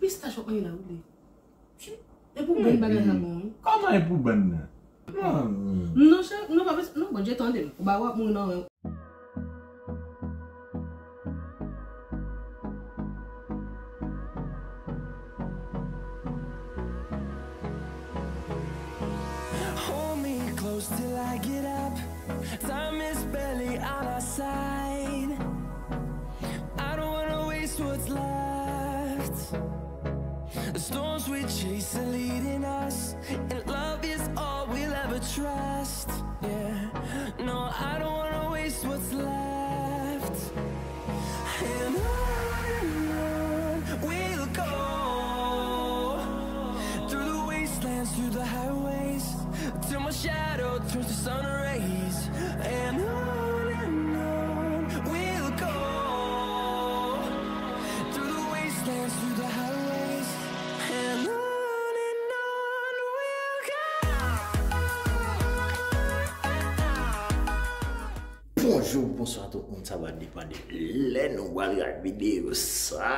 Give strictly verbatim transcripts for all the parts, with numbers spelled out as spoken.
Pistach w ap manje la, wi. E pou bann bagay sa bon, wi. Kòman e pou bann nan? Non, chè, non, pa bezwen, non, Bondye tande m. Ou ba w ap mouri nan ren. Hold me close till I get up. Time is barely on our side. I don't wanna waste what's left. The storms we chase are leading us, and love is all we'll ever trust. Yeah, no, I don't wanna waste what's left. And on and on we'll go, through the wastelands, through the highways, till my shadow turns to sun rays. And on and on we'll go, through the wastelands, through the highways, and on and on we'll go. Bonjou, bonswa tout moun, sa va depann de lè nou pral gad videyo sa.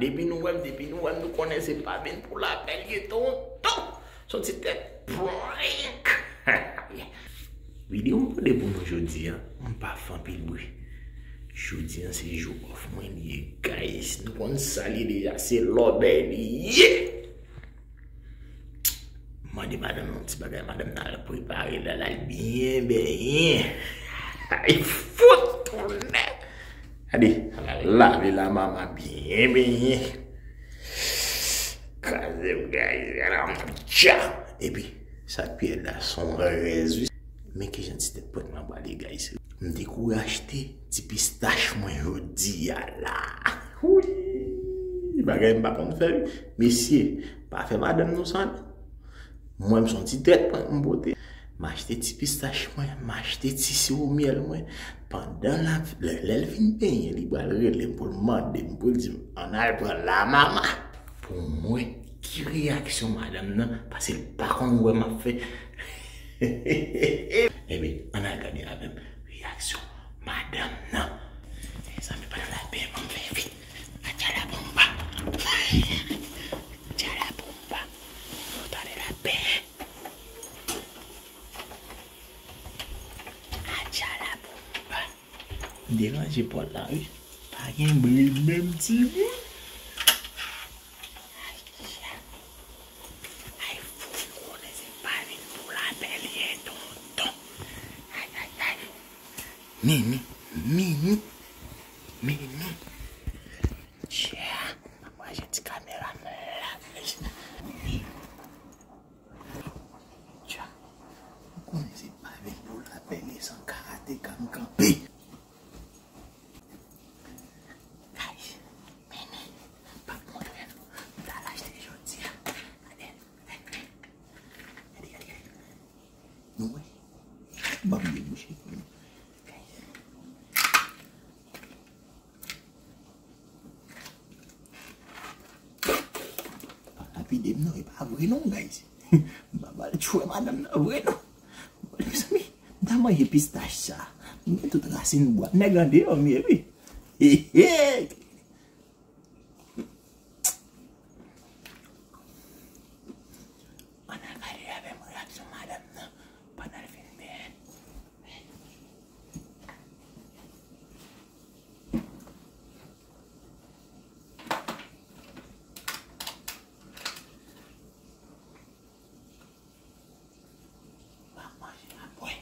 Depi nou wè m, depi nou wè m, nou konnen se pa vin pou lapèl ye tonton. Se yon ti tèt prank. Videyo m pote pou nou jodi a, m pa fè anpil bri. Jodi a se jou off mwen li ye, guys. Nou konn sa l ye deja, se lòbèy li ye. Mande madanm nan yon ti bagay, madanm nan al prepare l, al byen benyen. Ay, fout tounen. Gade, al lave la, manman byen benyen. Kraze m, guys. Gade, tcha. Epi, sa k pi rèd la, se yon rèz, wi. Men kijan ti tèt prank lan pral ye, guys. M te kouri achte ti pistach mwen jodi a la. Wi! Bagay m pa konn fè, wi. Mesye, pa fè madanm nou sa, non. Mwen, m se yon ti tèt prank m pote. M achte ti pistach mwen, m achte ti siwo myèl mwen. Pandan l ap, lè, lè l fin benyen, li pral rele m pou l mande m, pou l di m, "Ann al pran la, mama." Pou m wè ki reyaksyon madanm nan, paske l pa konn wè m ap fè. Ebyen, ann al gade avè m reyaksyon madanm nan. Mezanmi, pandan l ap benyen, ban m fè vit. Atchala bomba. Atchala bomba. Ou tande l ap benyen. Atchala bomba. M te ranje pòt la, wi. Pa gen bri menm, timoun. Ay, cha. Ay, fou, m konnen se pa vin pou lapèl ye, tonton. Ay, ay, ay. Mimi, Mimi, Mimi. Cha, m ap ranje ti kamera m la. Mimi. Tcha, m konnen se pa vin pou lapèl ye, san karateka m kanpe. Guys, Mimi, m p ap montre nou. M t al achte jodi a. Gade, gade, gade, gade. Nou wè? Ban m debouche pou nou. Guys. Pa lapide m non, e pa vre non, guys. M pa pral tchwe madanm nan vre non. Mezanmi, m ta manje pistach sa. M gen tout rasin bwa. Nèg andeyò m ye, wi. He, he. Ann al gade avè m reyaksyon madanm nan pandan l fin benyen. M ap manje apre.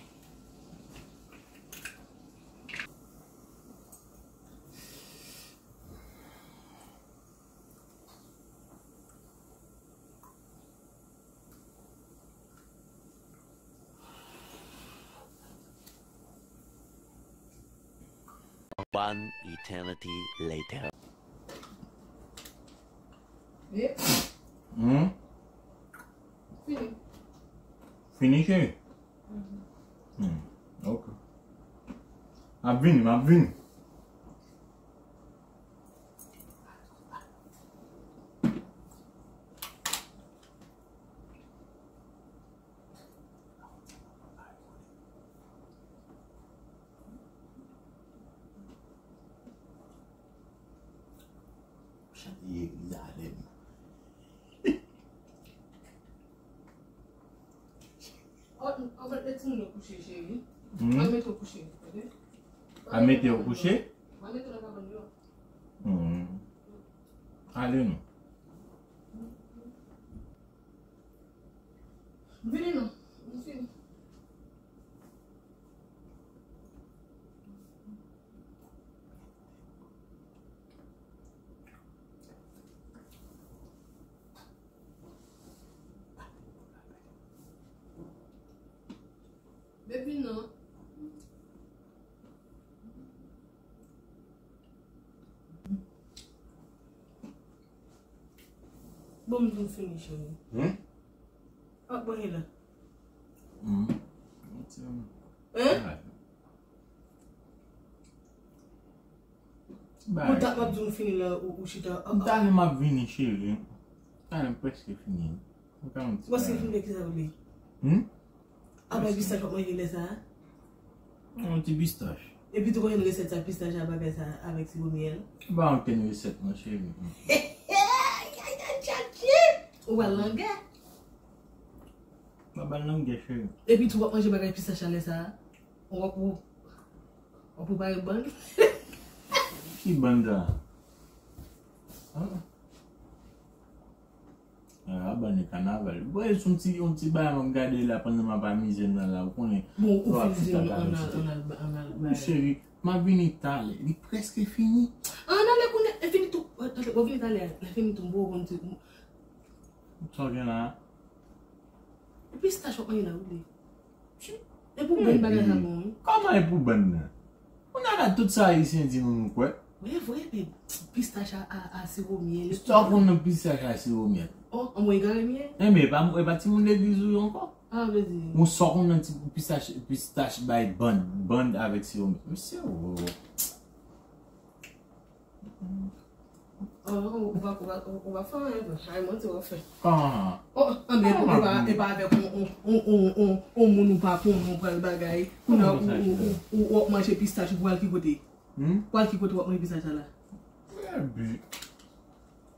One eternity later. Yep. Hmm? Fini. Fini, cheri? Mhm. Hmm. Ok. M ap vini, m ap vini. Gade Yerizalèm. An, an, mete timoun yo kouche, cheri. Hmm? An, mete yo kouche, tande? A mete yo kouche? An, mete yo nan kabann yo. Hmm. Ale non. Vini non. M fini. Baby, non. Bon, m fin fini, cheri. Hmm? Ah, bon, e la. Hmm. Hein? Alright. Ti bagay. Kontak m ap di w fini la, ou, ou chita. M ta renmen ap vini, cheri. M ta renmen prèske fini. M ta renmen ti bagay. Prèske fini, kisa w vle? Hmm? Apre pistach w ap manje lè sa a? Yon ti pistach. Epi tou konn resèt sa, pistach a, bagay sa avèk siwo myèl? Ba ankenn resèt non, cheri. Ou pral langè? Ba bal langè, cheri. Epi tou w ap manje bagay pistach a lè sa a? Ou, ou, ou prepare bann? Ki bann sa? Ah. Ah, bann kanaval. Bon, e yon ti, yon ti bagay m ap gade la pandan m ap amize m nan la, ou konnen. Bon, ou fin di m ann al, ann al, ann al. Wi, cheri, m ap vini talè. Li prèske fini. Ann ale kounye, e fini tou. Ou vini talè, lè fini tou, m poko konn ti. Sa w gen la? E pistach w ap manje la, wi. E pou bann bagay sa bon, wi. Kòman e pou bann nan? Ou nan gad tout sa Ayisyen di nou, nou kwè. Wi, vre, men pistach a, a, a siwo myèl. Sa w konn nan pistach a siwo myèl? Oh, anmwey gare myèl. Enben, e pa, e pa timoun legliz ou yo ankò? Ah, vle di. Ou sa w konn nan ti pistach, pistach bay bann, bann avèk siwo myèl. Mesye, oh. Oh, ou pa, ou pa, ou pa fè anyen vre. Ay, manti w ap fè. Ah. Oh, anben, e pa, e pa avèk on, on, on moun ou pa konnen ou pral bagay. Kounye a, ou, ou, ou, ou, ou ap manje pistach, ou pral ki kote? Hmm? Ou pral ki kote w ap manje pistach la la? Epi,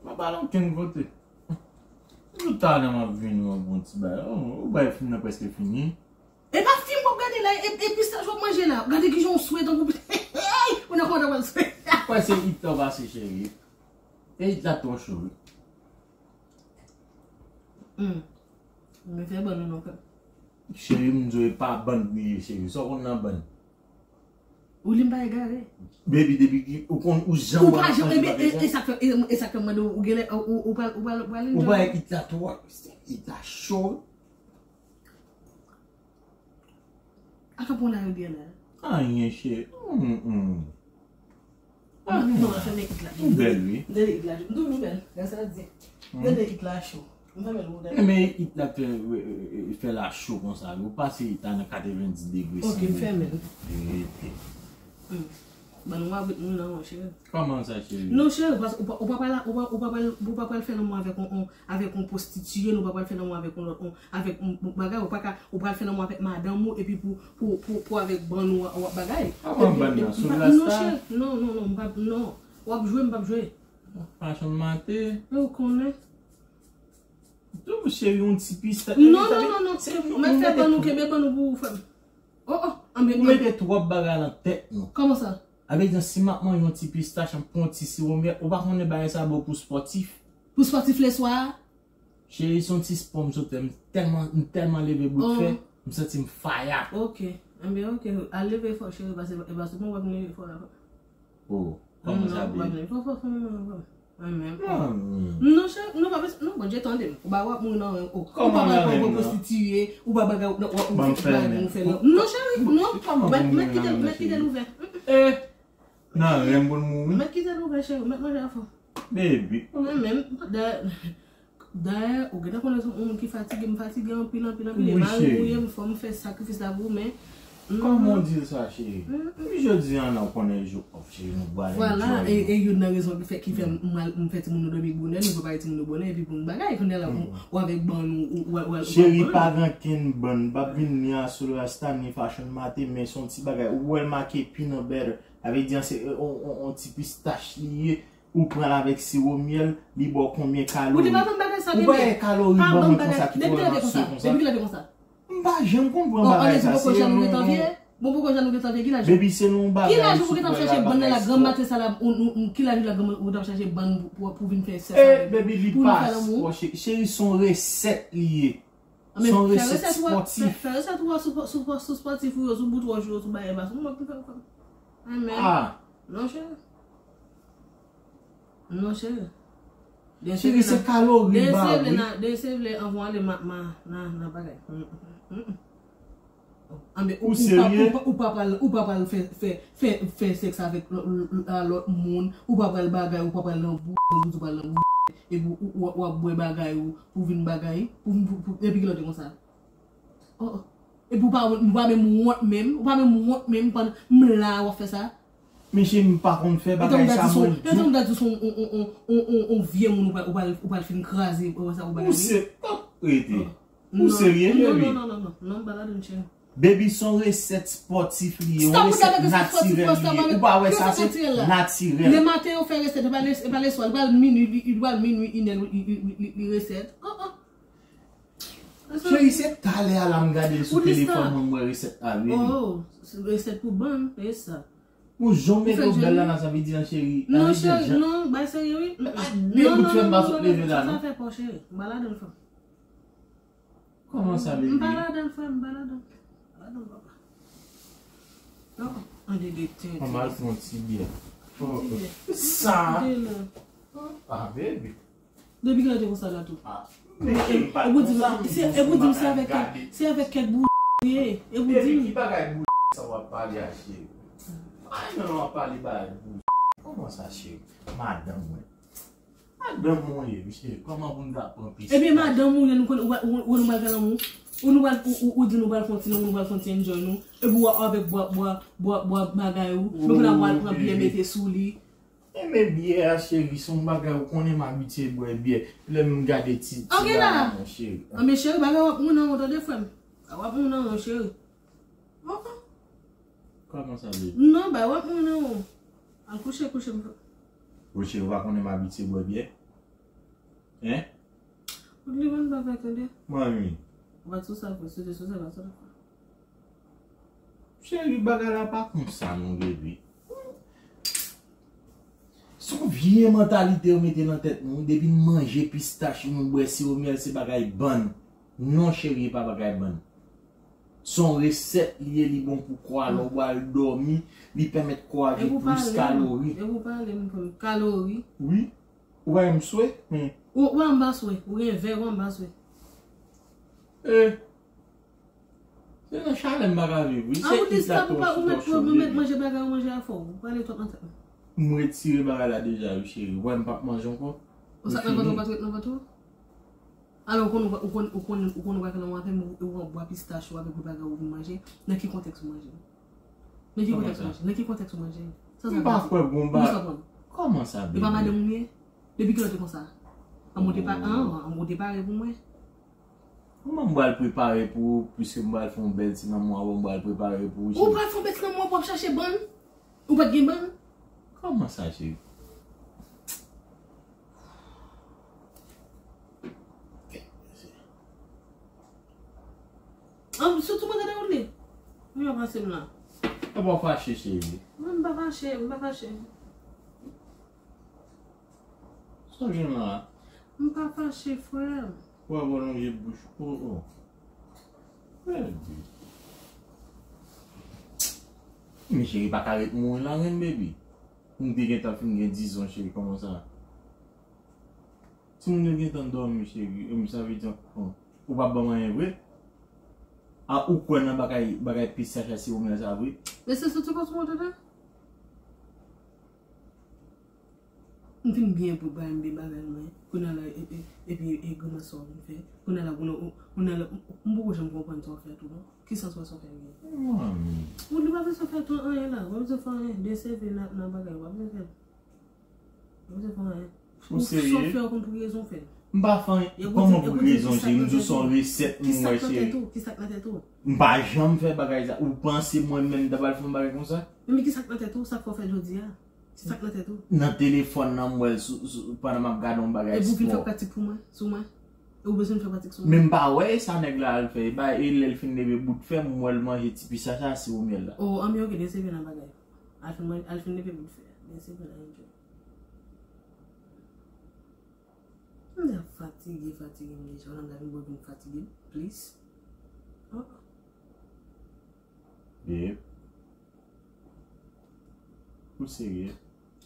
m pa pral ankenn kote. Tout talè m ap vini, w ap bon ti bagay. Oh, ou bay fim nan prèske fini. E pa fim w ap gade la, e, e pistach w ap manje la. Gade kijan w swe tankou. Ou nan kontan wè l swe. Kwè se it la w pase, cheri. E it la twò cho, wi. Hmm. Men fè bann ou non, frè. Cheri, m di w e pa bann li ye, cheri. Sa w konn nan bann? Ou li m pa egare. Baby, depi ki, ou konn, ou jan ou pa janm, e, e, e sa k fè, e, e sa k fè m mande w, ou genlè, ou, ou, ou pral, ou pral, ou pral enjoy. Ou pa it la twò, it la cho. Ata bon la yo byen la. Anyen, cheri. Hmm, hmm. Ah, non, non, fèmen it la. Ou bèl, wi. Tande it la. M toujou bèl. Gras a Dye. Hmm. Tande it la cho. M fèmen l pou tande. Men it la fè, e, e, e, fè la cho konsa, wi. Ou pase it la nan katrevenndis degre. Ok, m fèmen l. Rete. Hmm. Ban nou abrit moun nan, monchè. Kòman sa, cheri? Non, cheri, paske ou pa, ou pa pral, ou pa, ou pa pral, ou pa pral fè lanmou avèk on, on, avèk on pwostitiye, nou pa pral fè lanmou avèk on lòt, on, avèk on, on bagay, ou pa ka, ou pral fè lanmou avèk madanm ou, epi pou, pou, pou, pou avèk bann ou, w ap bagay. Kòman bann nan? Sou rasta? Non, cheri, non, non, non, m p ap, non. W ap jwe, m p ap jwe. Fason mate. Ou konnen. Tou, cheri, yon ti pistach. Non, non, non, non. Ou mèt fè bann ou, kenbe bann ou pou ou, frè m. Oh, oh, anben, ou mete twòp bagay nan tèt nou. Kòman sa? Avèk di, si m ap manje yon ti pistach, m pran yon ti siwo myèl, ou pa konnen bagay sa bon pou spòtif? Pou spòtif lèswa a? Cheri, se yon ti spò m sot fè, m tèlman, m tèlman leve bout fè, m santi m faya. Ok. Enben, ok. Al leve fò, cheri, paske, paske mwen wè m leve fò la. Oh, kòman sa, baby? Fò, fò, fò, fò, fò. Mwen menm. Non, chè, non, pa bezwen, non, Bondye tande m. Ou pa wè ap mouri nan ren, oh. Ou pa pral pran pwostitiye, ou pa bagay, non, ou, ou, ou pa bagay pou fè, non. Non, cheri, non. Mèt, mèt kite, mèt kite l ouvè. Eh, nan ren pou l mouri. Mèt kite l ouvè, cheri, mèt manje a fò. Baby. Mwen menm, dayè, dayè, ou gentan konnen se yon moun ki fatige, m fatige anpil, anpil, anpil. E malgre m fò m fè sakrifis la pou ou, men Kòman w di l sa, cheri? Wi, jodi a, nan konnen jou off, cheri, nou pral enjoy. Vwala, e, e youn nan rezon ki fè, ki fè m, m al, m fè timoun yo dòmi bonè, nou prepare timoun yo bonè, epi pou n bagay, kounye a la, ou, ou avèk bann ou, ou, ou al, ou al, ou al. Cheri, pa gen ankenn bann, m p ap vin ni a Soul Rasta, ni Fashion Mate, men se yon ti bagay, ou wè l make Peanut Butter, sa vle di, se, e, on, on, on ti pistach li ye, Ou pran l avèk siwo myèl, li ba w konbyen kalori? Ou te pa konn bagay sa, Ou bebe? Wè kalori Pa ban banm mwen bagay. Konsa ki Depi kilè te konsa? Depi kilè te konsa? M pa janm konn pran Oh, bagay ann di sa, poko se jan nou gentan vye? Bon, poko jan nou gentan vye, ki laj ou? Baby, se nou bagay Ki laj ou pou gentan chache bann nan la granm maten sa la, ou, ou, ou, ki laj ou la granm ou t ap chache bann pou, pou, pou vin fè sèks Eh, avèk? Baby, li Pou nou fè pas. Lanmou? Bon, che- cheri, se yon resèt li ye. Ah, men Se yon fè resèt resèt ou a, fè, spòtif. Fè resèt ou a sou, sou, sou spòtif ou yo, sou bout wòch ou yo, sou bagay bas. Mwen, mwen, mwen, mwen. Ah, men. Ah. Non, cheri. Non, cheri. Cheri, se kalori ba wi. Deye se vle, anvan ale ma, ma, nan, nan bagay. Mm, mm, mm. Anben, ou, Ou ou pa, serye? ou pa, ou pa pral, ou pa pral fè, fè, fè, fè sèks avèk lò- lò- lò- lòt moun, ou pa pral bagay, ou pa pral nan bou, ou pa pral nan bou, epi ou, ou, w ap bwè bagay ou, pou vin bagay, pou, pou, pou, epi kilè w te konsa? Oh, oh. Epi ou pa, ou pa menm wont menm, ou pa menm wont menm pandan m la w ap fè sa. Mesye, m pa konn fè bagay sa, mwen di. Yo tann gad sou yon, yon, yon, yon, yon, yon vye moun ou pral, ou pral, ou pral fin kraze, ou sa ou bagay. Ou se, oh, rete. Ou serye, baby? Non, non, non, non, non, non, m pa ladann, cheri. Baby, se yon resèt spòtif li ye, yon resèt natirèl li ye. Ou pa wè sa se natirèl. Lematen yo fè resèt, e pa le, e pa leswa, li pral minwi, li, li pral minwi, inè, li, li, li, li, li resèt. Oh, oh. Cheri, se talè a la m gade l sou telefòn mwen, m wè resèt la, baby. Oh, se resèt pou bann, e sa. Pou jan w mete w bèl la, nan sa vle di an, cheri. Non, cheri, non, bay serye, wi. Depi w fè m pa sot leve la, non. Sa fè pa w, cheri. M pa ladann, frè m. Kòman sa, baby? M pa ladann, frè m, m pa ladann. M pa ladann, papa. Non, an de de tenten. An mal fè yon ti byè. Ti byè. Sa. Ah, baby. Depi kilè w te konsa la tou? Ah, men, e, e, e pou di m, se, e pou di m se avèk kèk, se avèk kèk bou ye, e pou di m. Depi ki bagay bou sa w ap pale a, cheri? Ay, non, w ap pale bagay bou. Kòman sa, cheri? Madanm mwen. Madanm mwen ye, wi, cheri. Kòman pou m ta pran pistach? Ebyen, madanm ou ye, nou konn, ou, ou, ou, nou pral fè lanmou. Ou nou pral, ou, ou, ou di nou pral fè yon ti lanmou, nou pral fè yon ti enjoy nou. Epi w avèk bwa, bwa, bwa, bwa bagay ou. Men kounye a w al pran byè mete sou li. Enben byè a, cheri, se yon bagay ou konnen m abitye bwè byè. Lè m gade ti, ti la, mon cheri. Anben, cheri, bagay w ap mouri nan ou, tande, frè m. W ap mouri nan ou, cheri. Oh, oh. Kòman sa, baby? Non, bay w ap mouri nan ou. Al kouche, kouche, m. Ou cheri, ou pa konnen m abitye bwè byè? Hein? Ou li bann bagay, tande. Manmi. Ou pa t sou sa, frè, si w te sou sa, pa sa. Cheri, bagay la pa konsa non, baby. Se yon vye mantalite yo mete nan tèt nou. Depi n manje pistach, nou bwè siwo myèl, se bagay bann. Non, cheri, e pa bagay bann. Se yon resèt li ye, li bon pou kò a, lè w bwè l dòmi, li pèmèt kò a gen plis kalori. E pou pale, m konn kalori. Wi. Ou wè m swe? Men. Ou, ou anba swe. Ou gen vè, ou anba swe. Eh. Se nan chalè m pa ka viv, wi. Se it la konstitwa cho, baby. Ou mèt manje bagay ou manje a fò. Ou pale twòp nan tèt mwen. M retire bagay la deja, wi, cheri. Ou wè m p ap manje ankò. Ou sa nan vant ou, pa t ret nan vant ou? Alò, ou konn, ou konn, ou konn, ou konn ou pa fè lanmou avè m, ou, ou ap bwè pistach ou avèk de bagay ou vin manje. Nan ki kontèks ou manje? Nan ki kontèks ou manje? Nan ki kontèks ou manje? Sa sa vle di? M pa kwè gon ba-, kòman sa, baby? E pa madanm ou m ye? Depi kilè w te konsa? An, ou te pa, an, an, ou te pare pou mwen? Kòman m pral prepare pou ou, piske m pral fè yon bèl ti lanmou avè w, m pral prepare pou ou, cheri? Ou pral fè yon bèl ti lanmou, w ap chache bann? Ou pa t gen bann? Kòman sa, cheri? An, sitou mwen gade ou li. Ou yo pase m la. E pa w fache, cheri? Non, m pa fache, m pa fache. Sa w gen la? M pa fache, frè m. Ou ap wè nan vye bouch. Oh, oh. Baby. Men cheri, pa ka ret mouri la, ren, baby. M te gentan fin gen dizon, cheri, kòman sa? Timoun yo gentan dòmi, cheri. E m, sa vle di, bon, ou p ap ban m anyen vre? A, ou kwè nan bagay, bagay pistach a siwo myèl sa vre? Men se soti kote w tande? M fin byen pou bay m de bagay mwen. Kounye a la, e, e, epi, e, grimas sa w vin fè. Kounye a la, kounye a, kounye a la, m, m poko janm konprann sa w fè tou, non. Ki sans w wè sa w fè gen? Manmi. Ou li pa bezwen fè tou anyen la. W pa bezwen fè anyen. De seve nan, nan bagay. W pa bezwen fè. W pa bezwen fè anyen. Ou serye? Sa w fè, w konn pou ki rezon w fè l. M pa fè anyen. Kòman pou ki rezon, cheri? M di w se yon resèt mwen wè, cheri. Ki sa k nan tèt ou? Ki sa k nan tèt ou? M pa janm fè bagay sa. Ou panse mwen menm ta pral fè yon bagay konsa? Men ki sa k nan tèt ou? Sa k fè w fè jodi a? Se sa k nan tèt ou. Nan telefòn nan, m wè l sou, sou, pandan m ap gade yon bagay spò. E pou vin fè pratik pou mwen, sou mwen. E ou bezwen fè pratik sou mwen. Men m pa wè e sa nèg la al fè. E ba, e lè l fin leve bout fè, m wè l manje ti pistach la, siwo myèl la. Oh, anmye, ok, desevye nan bagay. Al fin, al fin leve bout fè. Desevye nan enjoy. M fatige, fatige m deja. Ou nan gade m vin fatige plis. Oh. Babe. Ou serye?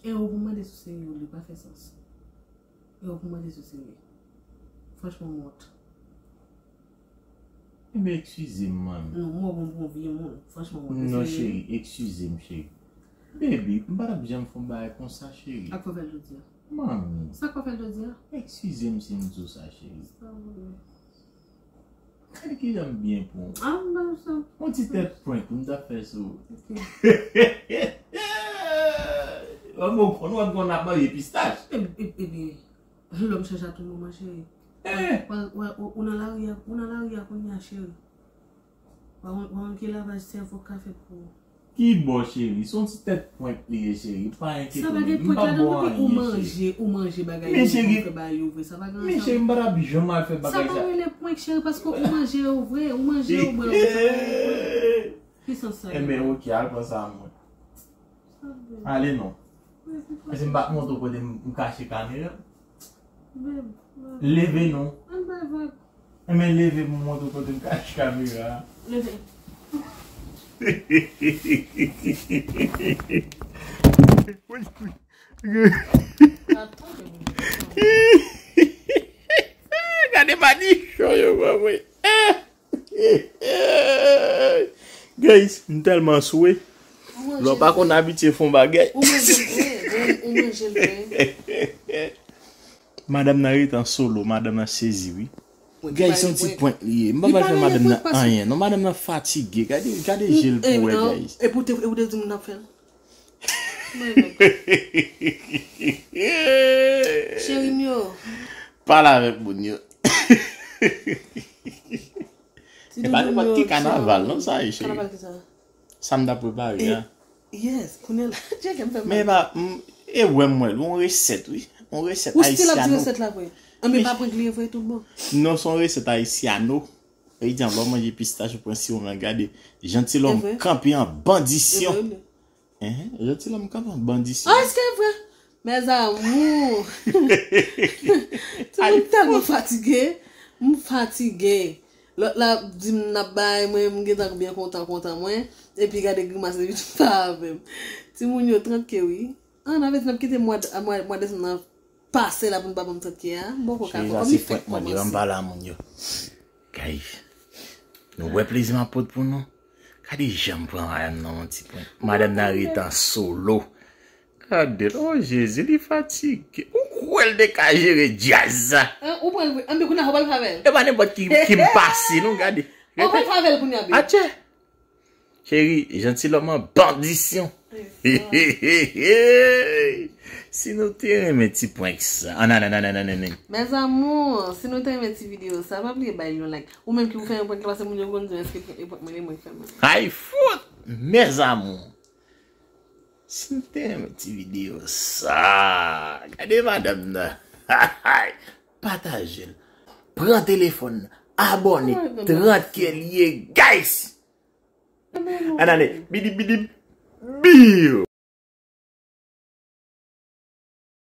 E ou pou mande si w serye ou, li pa fè sans. E ou pou mande si w serye. Franchman, m wont. Ebyen, eskize m, manmi. Non, m wè w bon pou yon vye moun. Franchman, m wont. Non, cheri, eskize m, cheri. Baby, m pa t ap janm fè yon bagay konsa, cheri. Ak fè l jodi a. Manmi. Sa k pa fè l jodi a? Eskize m si m di w sa, cheri. Sa vre. Gade kijan m byen pou ou. Ah, m ba sa. Yon ti tèt prank m t ap fè sou ou. Ok. Ou konn, ou konn w ap manje pistach. E, e, ebyen, lòm chanje a tout moman, cheri. Eh. Ou, ou, ou, ou nan lari a, ou nan lari a kounye a, cheri. Ou pa konn ki lavaj sèvo ka fè pou ou. Ki bò, cheri? Se yon ti tèt prank li ye, cheri. Pa enkyete w. Sa pa gen prank ladan, m pa ba w anyen, cheri. Ou manje, ou manje bagay yo, ou fè bagay yo vre. Sa pa gen anyen. Men cheri, m pa t ap janm al fè bagay sa. Sa pa rele prank, cheri, paske ou manje yo vre, ou manje yo, ou bwè yo vre, sa pa rele prank. Ki sans sa gen? Enben, ok, al pran sa mwen. Ale non. Paske m pa t montre w kote m, m kache kamera. Leve non. Enben leve pou m montre w kote m kache kamera. Leve. Gade madichon yo ban mwen. Guys, m tèlman swe. Lè w pa konn abitye fè yon bagay. Ou manje l vre, ou manje l vre. Madanm nan ret an solo, madanm nan sezi wi. Guys, se yon ti prank li ye. M pa pral fè madanm nan anyen. Non, madanm nan fatige. Gade, gade je l pou wè, guys. E pou te, e pou te di m n ap fè l. Cheri m yo. Pale avèk moun yo. E pa nenpòt ki kanaval non sa ye, cheri. Kanaval ki sa? Sa m t ap prepare a. Yes, kounye a la, tcheke m fè mal. Men e pa, m, e wè m wè l, yon resèt wi. Yon resèt ayisyano. Ou still ap di resèt la vre? Anben pa prank li ye vre tout bon. Non, se yon resèt ayisyano. E di an lè w manje pistach ou pran siwo myèl, gade. Jantilòm kanpe an bandisyon. Enhen, Jantilòm kanpe an bandisyon. Ah, èske e vre? Mes amours. Timoun tèlman fatige. M fatige. Lòt la ap di m n ap bay, mwen m gentan byen kontan, kontan mwen. Epi gade grimas li vin fè avè m. Timoun yo tranke wi. An, nan vle di n ap kite mwa, mwa, mwa desanm nan pase la pou n pa ban m tranke a. M poko ka kwè kòm li fèk kòmanse. Cheri, sa se prank mwen, devan m pale a moun yo. Kay. Nou wè plezi m ap pot pou nou? Gade jan m pran madanm nan yon ti pwen. Madanm nan ret an solo. Gade l, oh Jezi, li fatige. Ou kwè l te ka jere djaz sa? Hein, ou pran l vre. Anben kounye a ou pral fè avè l. E pa nenpòt ki, ki m pase, non, gade. Ou pral fè avè l kounye a, baby. Atchè! Cheri, Jantilòm an bandisyon. Si nou te renmen ti prank sa. An, nan, nan, nan. Mes amours, si nou te renmen ti videyo sa, pa bliye bay yon like. Ou menm ki pou fè yon prank la, paske moun yo konn di, èske prank, e prank mwen, e mwen k fè mwen. Ay fout! Mes amours, si nou te renmen ti videyo sa, gade madanm nan. Pataje l. Pran telefòn nan. Abòne. Trant kè li ye, guys! An ale. Bidip, bidip, biyo!